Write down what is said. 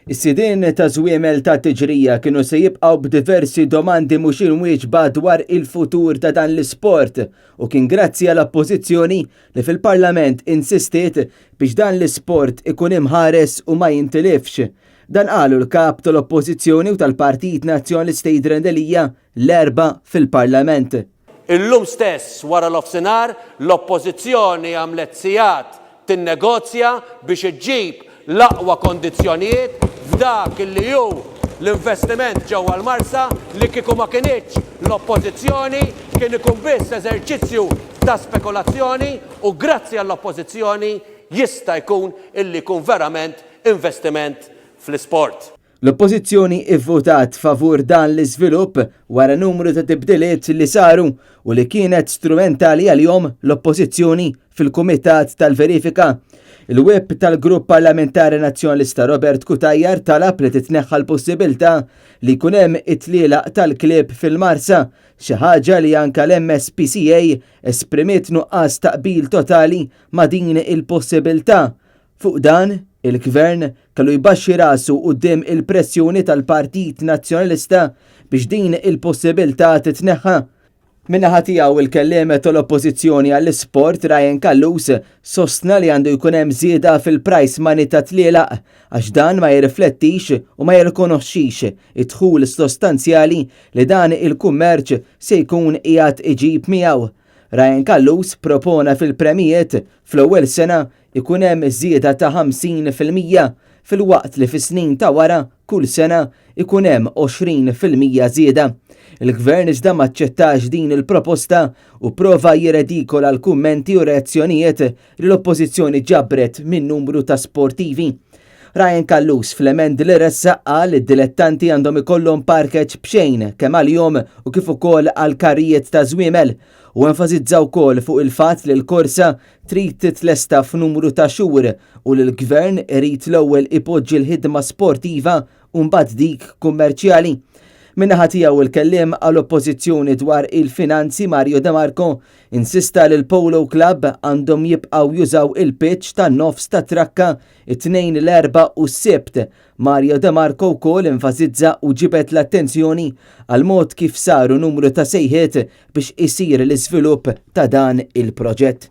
Is-sidien ta' żwiemel ta' tiġrija kienu se jibqgħu b'diversi domandi mhux imwieġba dwar il-futur ta' dan l-isport u kien grazzi għal oppożizzjoni li fil-Parlament insistiet biex dan l-isport ikun imħares u ma jintilifx. Dan qalu l-Kap tal-Oppożizzjoni u tal-Partit Nazzjonalista Adrian Delia l-Erbgħa fil-Parlament. Illum stess wara nofsinhar l-Oppożizzjoni għamlet sigħat tinnegozja biex iġġib l-aqwa kondizzjonijiet f'dak li hu l-investiment ġewwa l-Marsa li kieku ma kinitx l-Oppożizzjoni kien ikun biss eżerċizzju ta' spekulazzjoni u grazzi għall-Oppożizzjoni jista' jkun illi jkun verament investiment fl-isport. L-Oppożizzjoni ivvutat favur dan l-iżvilupp wara numru ta' tibdiliet li saru u li kienet strumentali għalihom l-Oppożizzjoni fil-Kumitat tal-Verifika. Il-Whip tal-Grupp Parlamentari Nazzjonalista Robert Cutajar talab li titneħħa l-possibilità li jkun hemm it-tlielaq tal-klieb fil-Marsa, xi ħaġa li anke l-MSPCA esprimiet nuqqas ta' qbil totali ma' din il-possibilità. Fuq dan, il-Gvern kellu jbaxxi rasu quddiem il-pressjoni tal-Partit Nazzjonalista biex din il-possibilità titneħħa. Min-naħa tiegħu il-kelliem tal-Oppożizzjoni għall-Isport Ryan Callus sostna li għandu jkun hemm żieda fil-prize money tat-tlielaq għax dan ma jirriflettix u ma jirrikonoxxix id-dħul sostanzjali li dan il-kummerċ se jkun qiegħed iġib miegħu. Ryan Callus propona fil-premijiet fl-ewwel sena ikun hemm żieda ta' 50% filwaqt li fis-snin ta' wara kull sena ikun hemm 20% żieda. Il-Gvern iżda m'aċċettax din il-proposta u prova jirredikola l-kummenti u reazzjonijiet li l-Oppożizzjoni ġabret minn numru ta' sportivi. Ryan Callus fl-emendi li ressaq qal li d-dilettanti għandhom ikollhom parkeġġ b'xejn kemm għalihom u kif ukoll għal karrijiet ta' żwiemel u enfasizza wkoll fuq il-fatt li l-korsa trid titlesta f'numru ta' xhur u li l-Gvern irid l-ewwel ipoġġi l-ħidma sportiva u mbagħad dik kummerċjali. Min-naħa tiegħu il-kelliem għall-Oppożizzjoni dwar il-finanzi Mario De Marco insista li l-Polo Club għandhom jibqgħu jużaw il-pitch tan-nofs tat-trakka it-Tnejn, l-Erbgħa u s-Sibt. Mario De Marco wkoll enfasizza u ġibed l-attenzjoni għall-mod kif saru numru ta' sejħiet biex isir l-iżvilupp ta' dan il-proġett.